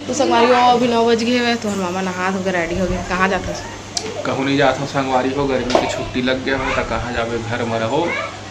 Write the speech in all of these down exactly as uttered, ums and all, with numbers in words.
तो संगवारी हो, अभी नौ बज गए हवे, तोहर मामा नहा धो के ready हो गए। कहाँ जात हस? कहूँ नहीं जात हो संगवारी हो, गर्मी की छुट्टी लग गया हो तो कहाँ जाबे, घर में रहो,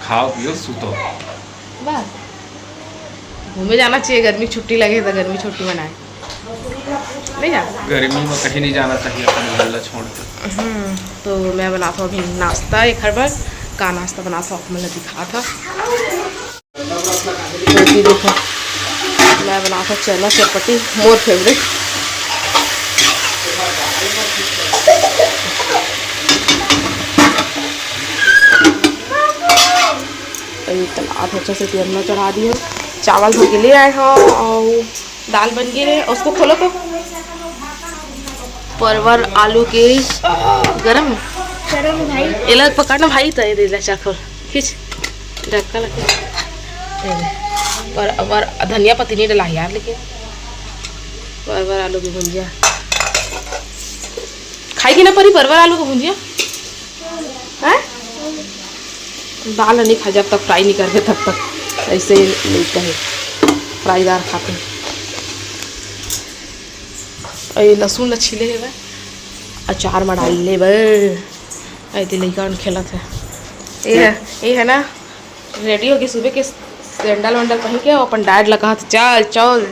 खाओ पियो सुतो। बस, घूमे जाना चाहिए, गर्मी की छुट्टी लगे तो गर्मी छुट्टी मनाए, नहीं जा? गर्मी में कहीं नहीं जाना चाहिए अपने घर ला छोड़ के। हम्म, तो मैं बनात हूँ अभी नाश्ता, एक हर बार का नाश्ता बनात हूँ, आप मन ला दिखात हूँ। रोटी देखो, मैं बनात हूँ चना चपाती, मोर favourite। अभी तलात अच्छा से तेल में चढ़ा दियो, चावल धो के ले आए हो और दाल बन गई रे, उसको खोलो तो। परवर आलू के गरम। गरम भाई। एला पकड़ ना भाई, तो ये दे दे, चाकू खींच, ढक्का लगे। ये दे। पर, पर धनिया पत्ती नहीं डला यार, लेकिन परवर आलू की भुंजिया खाएगी ना परी, परवर आलू की भुंजिया। हैं? दाल नहीं खा, जब तक fry नहीं करबे तब तक ऐसे ही लेते हैं, fryदार खाते हैं। अरे लहसुन ल छीले हेवय, अचार म डाल ले बर। अरे ते लइका मन खेलत हे। ये है, ये है ना, ready होके सुबह के sandal-वैंडल पहन के अपन dad ल कहत, "चल, चल,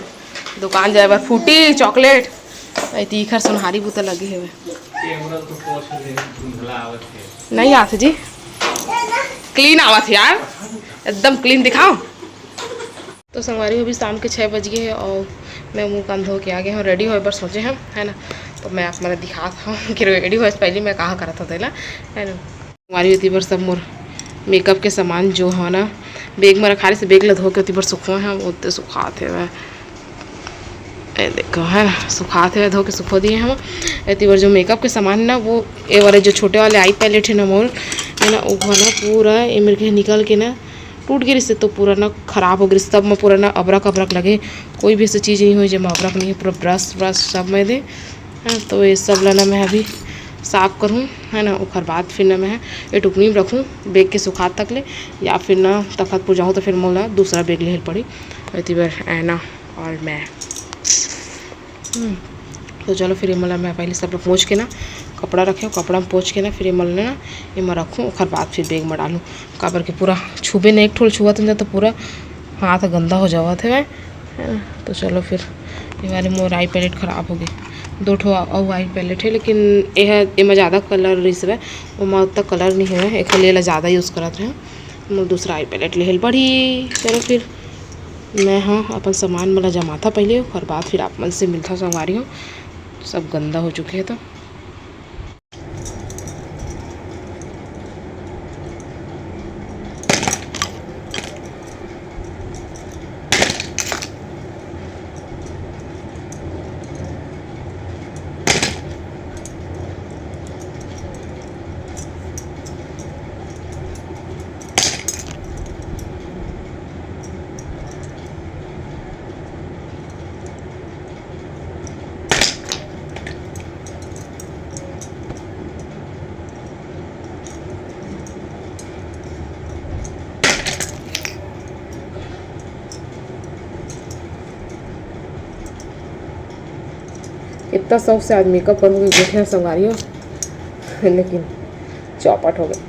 दुकान जाए बर, फूटी, chocolate।" अरे ते इखर सोनहारी बुता लगे हेवय। नहीं आत जी, clean आवत हे यार, एकदम clean दिखाओ। तो संगवारी हो, अभी शाम के छः बज गए हैं और मैं मुँह कान धो के आ गए हूँ, ready होए बर सोचे हँव, है ना। तो मैं आप मन ला दिखात हँव कि ready होए से पहले मैं कहाँ करत हँव तेला, है ना। संगवारी हो, ओती बर सब मोर makeup के सामान जो है ना, bag में रखा रहे से bag ला धो के ओती बर सुखोए हँव, ओते सुखात हे मैं। ये देखो, है ना, सुखात हे, धो के सुखो दिए हँव। एती बर जो makeup के सामान है ना, वो ये वाले जो छोटे वाले eye palette है ना मोर, है ना, वो ना पूरा ये मेरे के निकल के ना टूट गे रिहिस, तो पूरा ना खराब हो गे रिहिस, सब में पूरा ना अबरक अबरक लगे। कोई भी ऐसी चीज़ नहीं होय जेमा अबरक नहीं होय, पूरा brush व्रश सब में दे। हाँ, तो ये सब ला ना मैं अभी साफ करूँ, है ना, ओकर बाद फिर ना मैं ये टुकनी में रखूँ bag के सुखात तक ले, या फिर ना तखतपुर जाऊँ तो फिर मोला दूसरा bag लेहे ल पड़ी। एती बर ऐना और मैं हम्म, तो चलो फिर एमन ला मैं पहले सब ला पोंछ के ना, कपड़ा रखे हँव, कपड़ा में पोंछ के ना फिर एमन ला ना एमा रखूँ, ओखर बाद फिर bag में डालूँ, काबर के पूरा छुबे ना, एक ठो ल छुआत हँव तो पूरा हाथ गंदा हो जावत हवय। हाँ, तो चलो फिर, ये वाले मोर eye palette खराब हो गे, दो ठो अउ eye palette है, लेकिन ये है, एमा ज़्यादा colour रिहिस हवय, ओमा ओतना colour नहीं हवय, एखर ले ला ज़्यादा use करत रहेंव। मोर दूसरा eye palette लेहे ल पड़ही। चलो फिर मैं ह अपन सामान मन ला जमाथँव पहले, ओकर बाद फिर आप मन से मिलथँव संगवारी हो। सब गंदा हो चुके हे तो। इतना शौक से आज makeup करूँगी, देखे संगवारी हो, लेकिन चौपट हो गए।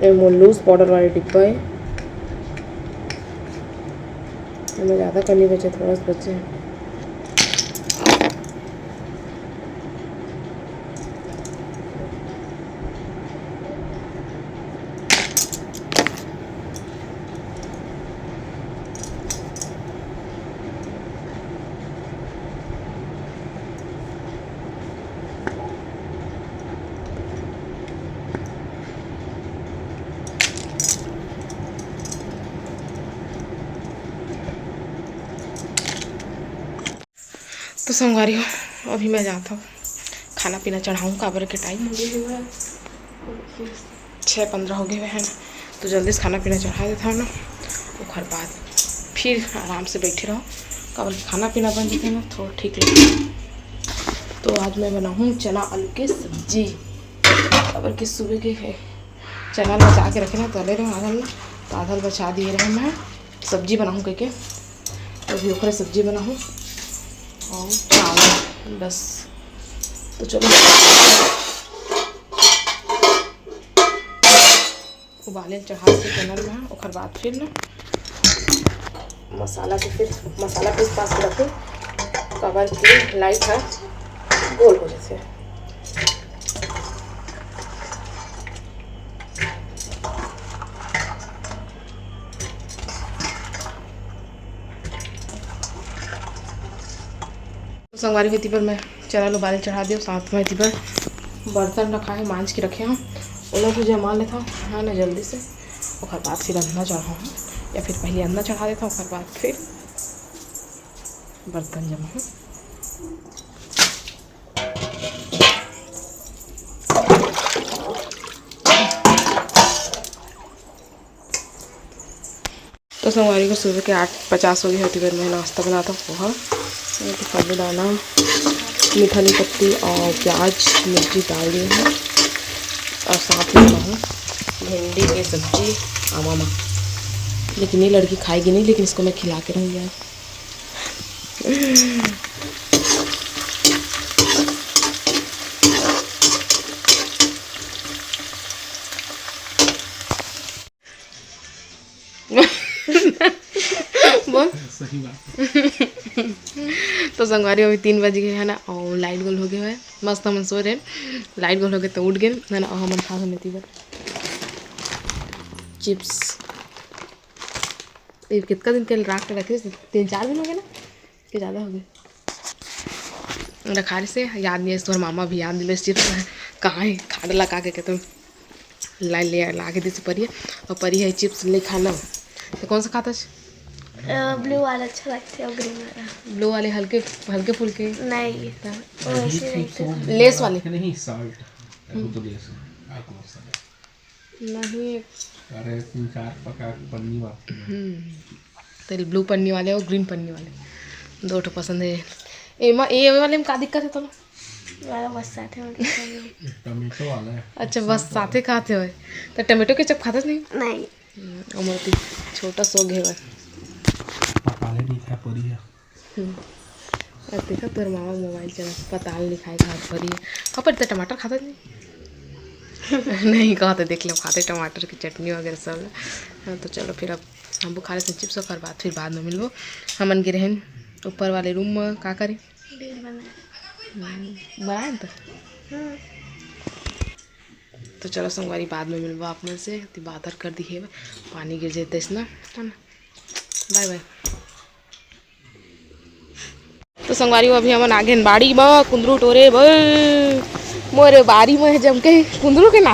ये मोर loose powder वाले डिब्बा है, एमा ज़्यादा कनी बचे, थोड़ा सा बचे है। तो संगवारी हो, अभी मैं जात हूँ खाना पीना चढ़ाऊँ, काबर के time हो गया है, छः पंद्रह हो गए है ना। तो जल्दी से खाना पीना चढ़ा देता हूँ ना, ओकर बाद फिर आराम से बैठे रहो, काबर के खाना पीना बन जाते ना, थोड़ा ठीक लगे। तो आज मैं बनाहूँ चना आलू के सब्जी। काबर कि सुबह के है चना ल बचा के रखे ना, तले रहे आधा ल, तो आधा ल बचा दिए रहे मैं सब्जी बनाहूँ कहिके। तो अभी ओकरे सब्जी बनाहूँ और चावल बस। तो चलो उबाले ल चढ़ा के चना ल, ओकर बाद फिर ना मसाला के, फिर मसाला पीस पास के रखूँ, काबर कि लाइट ह गोल हो जाथे। तो संगवारी हो, एती बर मैं चना ल उबाले चढ़ा दियो, साथ में एती बर बर्तन रखा है, मांज के रखे हूँ, ओला भी जमा लेता हूँ, है ना, जल्दी से। ओकर बाद फिर अंदना चढ़ाऊँ, या फिर पहले अंदना चढ़ा देता हूँ, ओकर बाद फिर बर्तन जमा हूँ। तो संगवारी हो, सुबह के आठ पचास हो गए होती, मैं नाश्ता बनाता हूँ पोहा, ये तो साबूदाना, मीठा नीम पत्ती और प्याज, मिर्ची डाल दिए हैं और साथ में बनाऊँ भिंडी के सब्जी आमा मा। लेकिन ये लड़की खाएगी नहीं, लेकिन इसको मैं खिला के रहूँगी आज। बोल। सही बात। तो संगवारी, अभी तीन बज गए है ना, और लाइट गोल हो गए है। मस्त हमन सो रहे, लाइट गोल हो गए तो उठ गए है ना। और हमन खा लेती बर चिप्स। ये कितना दिन तेल राख के रखे, तीन चार दिन हो गए ना, कि ज़्यादा हो गए। रखा रहे से याद नहीं है, तोहर मामा भी याद नहीं चिप्स कहाँ है, खाड़ लगा के कहते ला ले ला के दीस परिया। और परी है चिप्स ले खाना। तो कौन सा खाता है? ब्लू वाला अच्छा लगता है और ग्रीन वाला। ब्लू वाले हल्के, हल्के फुल्के। नहीं, तो वो ऐसे रहते हैं। लेस वाले। नहीं, सॉल्ट। वो तो लेस है, आपको मसाला। नहीं। अरे, तीन चार प्रकार के पन्नी वाले। हम्म। तेल ब्लू पन्नी वाले और ग्रीन पन्नी वाले, दो ठो पसंद है। एमा, ए वाले में का दिक्कत है तोला? वाला बस साथे में दिक्कत है। टमेटो वाला है। अच्छा, बस साथे खाते हो। तो टमेटो केचप खाते नहीं? नहीं। हम्म, अमर ती छोटा सो घेवर। पकाले नहीं खा परी है। हम्म। अब देखा, तोर मामा मोबाइल चला, पताल नहीं खाए, खात परी है। हाँ, पर तो टमाटर खाता नहीं। नहीं, कहते देख लो, खाते टमाटर की चटनी वगैरह सब। हाँ, तो चलो फिर अब हम खा लेते हैं चिप्स, ओकर बाद फिर बाद में मिलबो। हमन गे रहन ऊपर वाले रूम में, का करे? रील बनाए। हम्म, बनाए तो। हम्म। तो चलो संगवारी, बाद में मिलबो आप मन से। ती बात हर कर दी है, पानी गिर जाते इस ना, है ना। बाय बाय। तो संगवारी हो, अभी हमन आगे हन बाड़ी म कुंदरू टोरे बर। मोरे बारी म हे जम के कुंदरू के ना।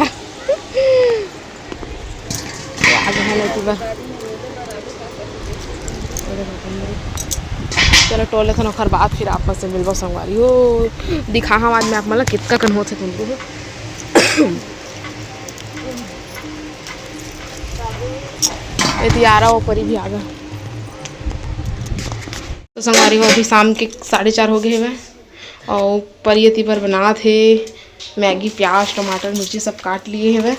आगे हन एती बर। चलो टोर लेथन, ओखर बाद फिर आप मन से मिलबो संगवारी हो। दिखा हूँ आज मैं आप मन ला कितका कन होथे कुंदरू हो। एती आरा ओ परी भी आगे। तो संगवारी हो, अभी शाम के साढ़े चार हो गए हवे और परी एती बर बनात हे मैगी, प्याज, टमाटर, मिर्ची सब काट लिए हवे,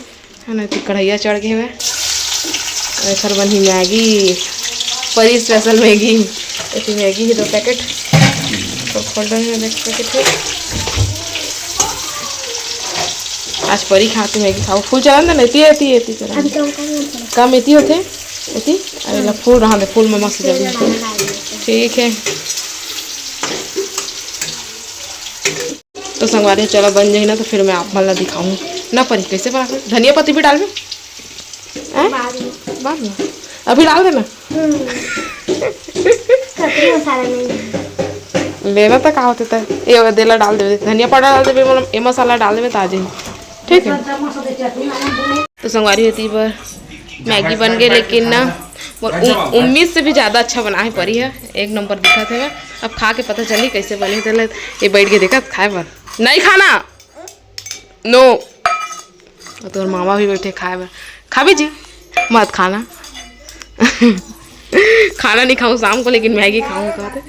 है ना। एती कढ़ैया चढ़ गए हवे, एखर बनही मैगी, परी स्पेशल मैगी। एती मैगी ही दो पैकेट, तो खोल रहे हैं, देख पैकेट है। आज परी खाती मैगी खाओ, फुल चला ना, एती, एती, एती चला। अभी कम, कम, कम। कम एती होते, एती, अरे ला फुल रहा दे, फुल में मस्त जल्दी। ठीक है। तो संगवारी, चलो बन जाही ना, तो फिर मैं आप मन ला दिखाऊँ ना परी कैसे बनाते। धनिया पत्ती भी डालबे? हैं? बाद में। बाद में? अभी डाल देना। हम्म। सब्जी मसाला नहीं। लेना तो का होते त? ये देला डाल देबे, धनिया पाउडर डाल देबे, मतलब ये मसाला डाल देबे, ताजे। ठीक है। तो संगवारी हो, एती बर मैगी बन गए, लेकिन ना, मोर उम-, उम्मीद से भी ज़्यादा अच्छा बना है परी है, एक नंबर दिखत है। अब खा के पता चली कैसे बने, चल ये बैठ के देखत खाए बर। नहीं खाना, नो। और तोर मामा भी बैठे खाए बर। खाबी जी? मत खाना। खाना नहीं खाऊँ शाम को, लेकिन मैगी खाऊँ कहते।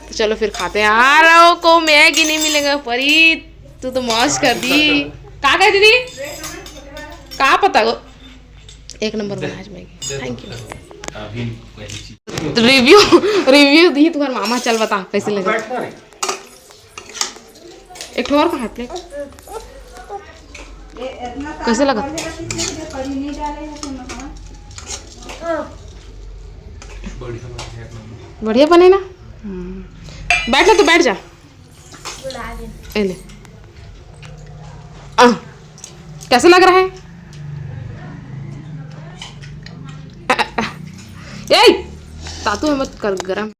तो चलो फिर खाते हैं। यार, को मैगी नहीं मिलेगा परी, तू तो मौज कर दी। का कहे दीदी? का पता गो, एक नंबर बना आज Maggi. Thank you. Review, review दी तुम्हारे मामा। चल बता कैसे लगा। एक ठो और कहाँ प्लेट? कैसे लगा? बढ़िया बने ना। हम्म। बैठ ले, तू बैठ जा। ए ले। आ, कैसे लग रहा है? ए, तातू में मत कर गरम।